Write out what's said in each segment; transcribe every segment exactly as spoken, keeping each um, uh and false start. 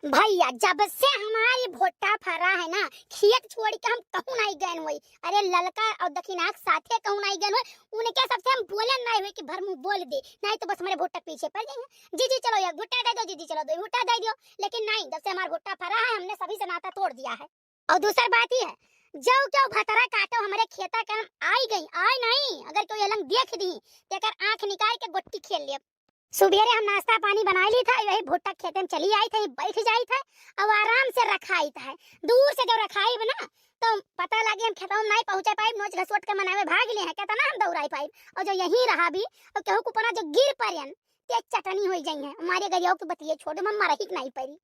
भैया, जब से हमारी भुट्टा फरा है ना, खेत छोड़ के हम कहूँ नाहीं गएन होई। अरे ललका और दखिनाक साथे कहूँ नाहीं गएन होई। उनके सबसे हम बोलेन नाहीं होई कि भर मुँह बोल दे, नाहीं तो बस हमरे भुट्टा पीछे पड़ जाएंगे। जीजी चलो एक भुट्टा दे दो, जीजी चलो दो भुट्टा दे दो। लेकिन नाहीं, जब से हमारा भुट्टा फरा है, हमने सभी से नाता तोड़ दिया है। और दूसर बात ई है, जौ क्यों भतरा काटो हमरे खेता के हम आई गई, आए नाहीं, अगर क्यों ये लंग देख दी, तेकर आँख निकाल के गोट्टी खेल लेब। सुबेरे हम नाश्ता पानी बनाई ली था, यही भुट्टा खेते में चली आई था, बैठ जाई था और आराम से रखाई था। दूर से जब रखाई ना, तो पता लगे हम खेतवा में नाहीं पहुँचे पाई, नोच घसोट के मनावे भाग लिए हैं, कहता ना हम दौड़ाई पाई। और जो यहीं रहा भी, और केहू को पना जो गिर पड़ियन, ते चटनी होई जाई है। मारे गरियाओ के बतिये छोड़, हम मरही के नाहीं पड़ी।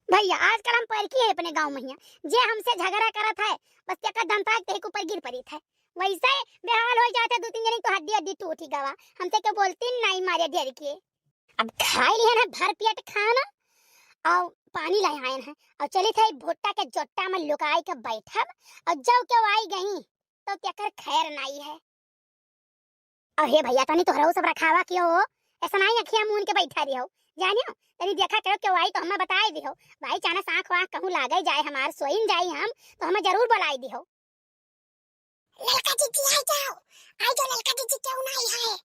भैया, आजकल हम परकी है अपने गाँव में हियाँ, जे हमसे झगड़ा करत है, बस तेका दंता तेरे के ऊपर गिर पड़ित है। वैसे बेहाल हो जाते, दो तीन जनी तो हड्डी हड्डी टूटी गवा। हमसे क्यों बोलती नाहीं मारे डर के। अब खाई लिया ना भर पेट खाना, और पानी ले आयन है, और चली थे भुट्टा के जोट्टा में लुकाई के बैठब, और जब क्यों आई गई, तो तेकर खैर नाहीं है। अरे भैया, तनी तोहरहु सब रखावा कियो हो, ऐसा नाहीं अखिया मून के बैठा रहो। जानियो, तनी देखा करो क्यों आई तो हमें बताई दिहो। भाई चानस आँख वाँख कहूँ लागे जाए हमार, सोइन जाई हम, तो हमें जरूर बुलाई दिहो। ललका जीजी आई जाओ, आई जाओ ललका जीजी, क्यों नाहीं है?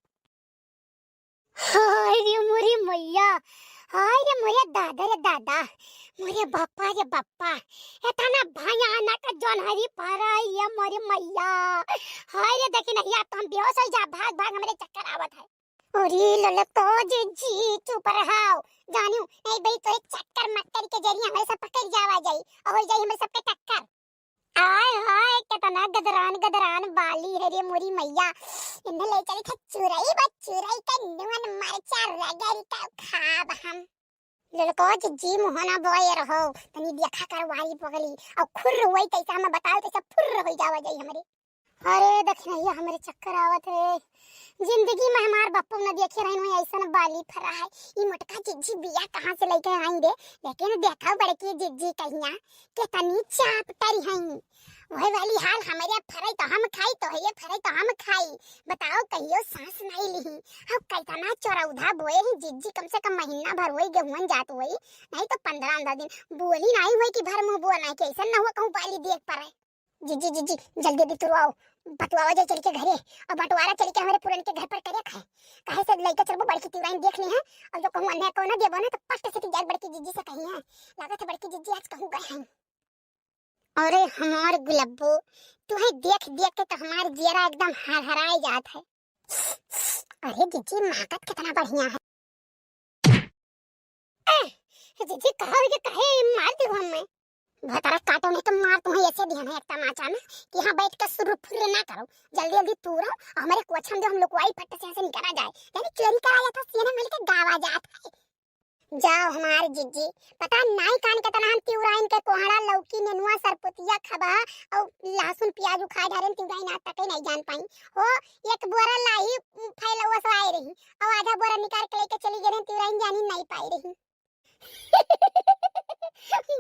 हाय रे मोरी मैया, हाय रे मोरे दादा रे दादा, मोरे बापा रे बापा, इतना भयानक जोन्हरी परा है ये मोरी मैया। हाय रे, देखी नहीं, अब तो हम बेहोश हो जा, भाग भाग, हमरे चक्कर आवत है। अरे ललका जीजी, चुप रहो, जानियो, नहीं भाई, तो एक चक्कर मत करके जरिए हमरे सब पकड़ जावा जाई, और हो जाई हमरे सबके टक्कर। आय हाय, कितना गदरान गदरान बाली है रे मोरी मैया। इन्हें ले चली थे चुरई, बस चुरई का नून मरचा रगड़ के खाब हम। ललको जीजी मुँह ना बोए रहो, तनी देखा कर वारी पगली, और खुर्र होई तैसा हम बताओ, तैसा फुर्र होई जावा जाई हमरे। अरे दखिनैया, हमरे चक्कर आवत है। जिंदगी में हमार बप्पो न देखे रहन, वही ऐसन बाली फरा है। ई मोटका जिज्जी बिया कहाँ से लेके आई रे? लेकिन देखा बड़की जिज्जी कहिया, कितनी चाप करी हई। वही वाली हाल हमरे फरे तो हम खाई, तो ये फरे तो हम खाई। बताओ, कहियो सांस नहीं लिही। अब कितना चौरौधा बोए ही जिज्जी, कम से कम महीना भर होई गेहूं जात होई, नहीं तो पन्द्रह अंदर दिन बोली नहीं होई कि भर मुंह बोआ नहीं, कि ऐसा न हुआ कहूँ बाली देख पड़े। जिज्जी, जिज्जी, जल्दी, जल्दी तुरवाओ, बटवावा जाए चल के घरे, और बंटवारा चल के हमारे पुरन के घर पर करे खाए। काहे से लइका चलबो बड़की तिवराइन देख ली है, और जो कहूँ अन्य को ना देबो ना, तो पट से जाए बड़की जिज्जी से कही है। लागत है बड़की जिज्जी आज कहूँ गए हैं। अरे हमार गुलब्बो, तुहे देख देख के तो हमार जियरा एकदम हरहराए जात है। अरे जिज्जी, महकत कितना बढ़िया है। ए, जिज्जी, कहा हो गया, काहे मार दी हूँ मैं? भतरा काटो नहीं तो मार तुम्हें ऐसे दिया ना एक तमाचा में कि यहाँ बैठ के सुर्र फुर्र ना करो, जल्दी जल्दी तूरो और हमारे कोछम जो हम लुकवाई फट से यहाँ से निकला जाए, यानी चोरी करा जाता, सीने मिल के गावा जात है। जाओ हमार जिज्जी, पता नाई कान के तना हम तिउराइन के कोहड़ा, लौकी, नेनुआ, सरपुतिया खबा और लहसुन प्याज उखाए ढारेन, तिउराइन आज तक नहीं जान पाई हो। एक बोरा लाई फैलवा से आए रही और आधा बोरा निकाल के लेके चली गई रही, तिउराइन जानी नहीं पाई रही।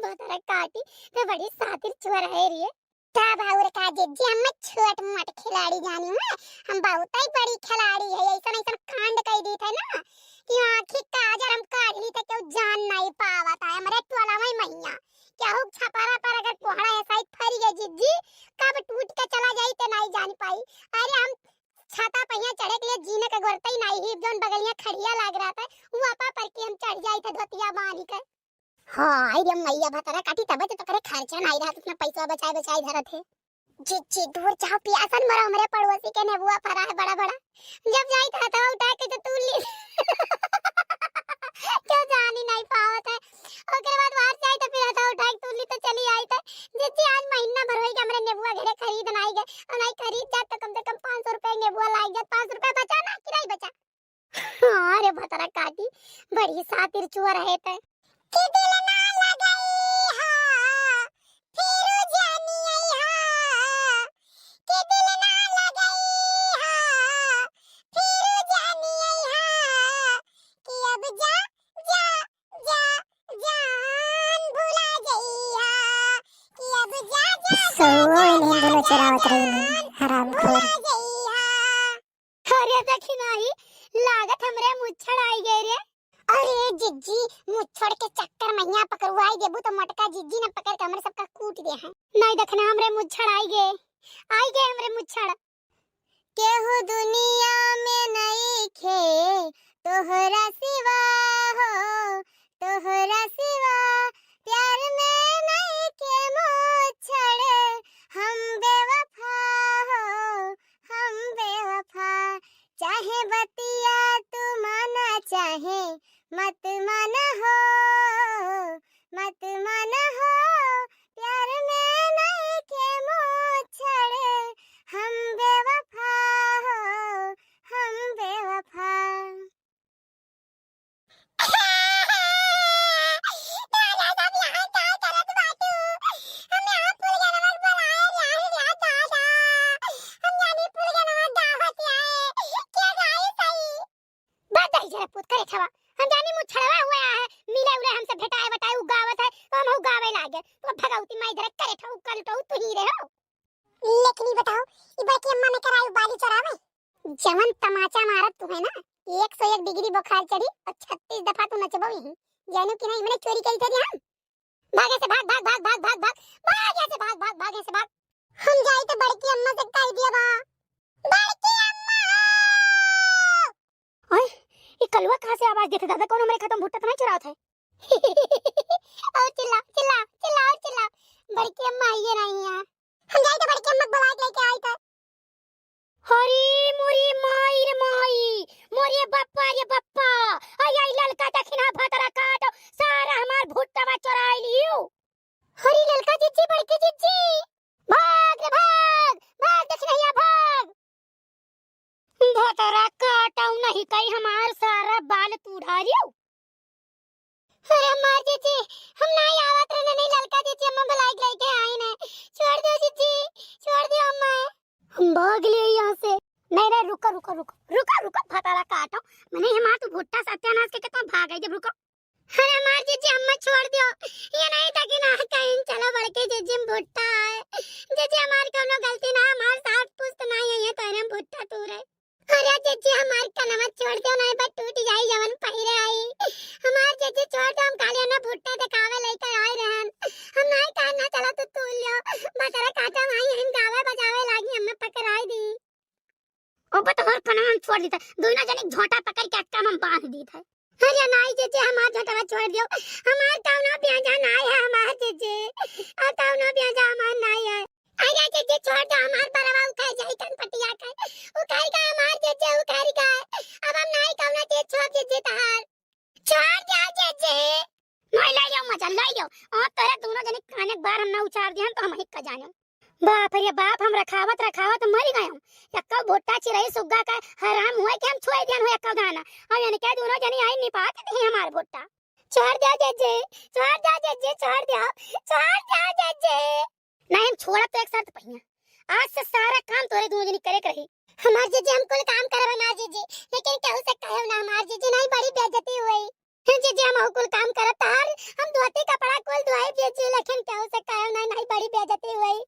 भतरा काटी, तो बड़ी सातिर चोर है रे। का बाउर का जिज्जी, हम छोट मोट खिलाड़ी जानी हूँ, हम बहुत ही बड़ी खिलाड़ी है, ऐसा ऐसा कांड कर दी थे ना कि आँखी काजर हम काट ली थे, क्यों जान नहीं पावत है हमारे टोला में मैया। क्या हो छपारा पर अगर कोहड़ा ऐसा ही फरी गई जिज्जी, कब टूट के चला जाई ते नहीं जान पाई। अरे हम छाता पहिया चढ़े के लिए जीने के गोरते ही नहीं ही, जौन बगलिया खड़िया लाग रहा था, वो आपा पर के हम चढ़ जाई थे धोतिया बांध के। हाँ, आई रे मैया, भतरा काटी तब तो तोकरे खर्चा नहीं रहा, इतना पैसा बचाए बचाए धरत है। जिज्जी, दूर जाओ, पियासन मरो, हमरे पड़ोसी के नेबुआ फरा है बड़ा बड़ा। जब जाई था तो उठा के तो तू ली। क्यों जानी नहीं पावत है। ओकरे बाद बाहर से आई तो फिर हथवा उठा के तूली तो चली आई थे। जिज्जी, आज महीना भर होई के हमरे नेबुआ घरे खरीद ना आई गए। और नहीं खरीद जात तो कम से कम पाँच सौ रुपए नेबुआ लाई जात। पाँच सौ रुपए बचा ना कि नहीं बचा? हाँ रे भतरा काटी, बड़ी सातिर चुअर है ते। कि दिल ना लगई हा, फिर जानी आई हा। कि दिल ना लगई हा, फिर जानी आई हा। कि अब जा, जा, जा, जान भुला जइहा, कि अब जा, जा, जा, सौआ जा, इन्हें जा, दोनों जा, चरावत जा, रही, जान हरामखोर। भुला जइहा। अरे देखी नाही, लागत हमरे मुच्छड़ आई गए रे। अरे जिज्जी, मुच्छड़ के चक्कर मइहाँ पकड़वाई देबू त मोटका जिज्जी न पकड़ के हमरे सबका कूट देहैं। नाहीं देखना, हमरे मुच्छड़ आइगे, आइगे हमरे मुच्छड़। केहू दुनिया में नइखे तोहरा सिवा हो, तोहरा सिवा। प्यार में नइखे मुच्छड़, हम बेवफा हो, हम बेवफा। चाहे बतिया तू माना, चाहे मत माना हो, मत माना हो। प्यार में नइखे मुच्छड़, हम बेवफा हो, हम बेवफा। दादा, सब यहाँ का करत बाटू? हम यहाँ फूल के नमक बनाए रहे हैं दादा। हम जानी फूल के नमक गावत आए। के गाई सही? बात दही जरा पूत करे ठवा। हम जानी मुछड़वा हुआ है, मिले उले हमसे भेटाए वटाए उ गावत है, तो हम हु गावे लागे। तो भगवती माई धरे करे ठवा, कल तो तू ही रहे हो। लेकिन ई बताओ, ई बड़की अम्मा में करायु बाली चोरावे? जवन तमाचा मारत तू है ना, एक सौ एक डिग्री बुखार चढ़ी और छत्तीस दफा तू नचबो ही। जानू कि नहीं, मने चोरी करी थे हम। भागे से भाग, भाग, भाग, भाग, भाग, भाग, भाग, यहाँ से भाग, भाग, भाग, यहाँ से भाग। हम जाई तो बड़की अम्मा से कह दिया बा। बड़की अम्मा! ओए, ये कलुआ कहाँ से आवाज देते दादा? कौन हमरे खेतों में भुट्टा तो नहीं चुरावत है? और चिल्ला, चिल्ला, चिल्ला, और चिल्ला। बड़की अम्मा आई है नहीं यहाँ। हम जाई तो बड़की अम्मा को बुला के लेके आई तो। हरी मोरी माई रे माई, मोरे बप्पा रे बप्पा, आई आई ललका दखिना भतरा काटो, सारा हमार भुट्टवा चोराई लियो। हरी ललका जिज्जी, बड़की जिज्जी, भाग रे भाग, भाग दखिनहिया भाग। भतरा काटो नहीं कई हमार सारा बाल तू ढारियो। अरे हमार जिज्जी, हम नाहीं आवत रहने, नहीं ललका जिज्जी, अम्मा बुलाई के लेके आई ने। छोड़ दो जिज्जी, छोड़ दो अम्मा। हम भाग लिए यहाँ से। नहीं, नहीं, रुको, रुको, रुको, रुको, रुको, भतारा काटो। मने हमार तू भुट्टा सत्यानाश के, के तुम भाग गई जब, रुको। अरे हमार जिज्जी, अम्मा छोड़ दो। ये नहीं था कि ना कहीं, चलो बड़के जिज्जी, हम भुट्टा है। जिज्जी, हमार कौनो गलती ना, हमार साथ पुस्त ना है, ये तो हम भुट्टा तू रहे। अरे जिज्जी, हमार कनवा छोड़ दो, नाहीं बा टूट जाई जवन पहिरे आई। हमार जिज्जी छोड़ दो, हम खाली ना भुट्टा देखावे लेके आए रहन। हम नाहीं कहन ना, चला तू तूल लियो। भतरा काटा माई हम गावे बजावे लागी, हमें पकड़ाई दी। ओबे तोहर कनवा हम छोड़ दीत है, दोनों जने झोंटा पकड़ के अक्का में बांध दीत है। अरे नाहीं जिज्जी, हमार झोंटवा छोड़ दियो, हमार कौनो ब्याजा नाहीं है, हमार जिज्जी, आ कौनो ब्याजा हमार नाहीं है। अरे जिज्जी छोड़ दो, हमार बरवा उखड़ जाई कनपटिया के। उखड़ गए हमार जिज्जी, उखड़ गए। अब हम नाहीं कौनो चीज छोड़ जिज्जी तहार। छोड़ दो जिज्जी। नहीं ले जाओ मजा, ले जाओ। और तोरा दोनों जने काने एक बार हम ना उचार दिहन तो हम ही का जाने। बाप रे बाप, हम रखावत रखावत मर गए। यक्का भुट्टा चिरई सुग्गा का हराम हुए कि हम छोड़ दिहन हो यक्का दाना। और इनके दोनों जने आई निपात दी हमार भुट्टा। छोड़ दो जिज्जी, छोड़ दो जिज्जी, छोड़ दो, छोड़ दो जिज्जी। नाहीं, हम छोड़ब तो एक शर्त पहिया। आज से सारा काम तोरे दोनों जनी करे के रही। हमार जिज्जी, हम कुल काम करब हमार जिज्जी, लेकिन केहू से कहब ना हमार जिज्जी, नाहीं बड़ी बेइज्जती हुई। हे जिज्जी, हम हऊ कुल काम करब तहार, हम धोती कपड़ा कुल धोई जिज्जी, लेकिन केहू से कहब ना, नाहीं बड़ी बेइज्जती हुई।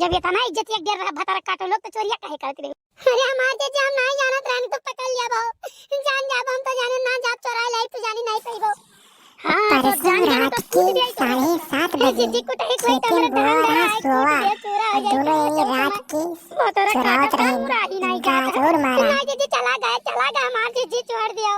जब इतना इज्जत एक डेढ़ भतारा काटो लोग तो चोरिया काहे करत रही? अरे हमार जिज्जी, हम नाहीं जानत रहन तो पकड़ लिया बहु। जान जाब हम तो जाने ना जाब, चोराई लाई तू जानी नाहीं पइबो। हाँ, तो परसों जान जाब रात तो कूट के दिया ही तो। साढ़े सात ए बजे जिज्जी, कुटाई कोई तो खेते हमरा में धान बोरा रहा है, कूट सोवा दिया, चूरा हो और जाए, दोनों चलो, ये चलो, रात चलो। के वो तो रखा चोरावत था, रहे पूरा ही नाहीं गाजर मारा। ना जिज्जी, चला गए, चला गए, हमार जिज्जी छोड़ दियो।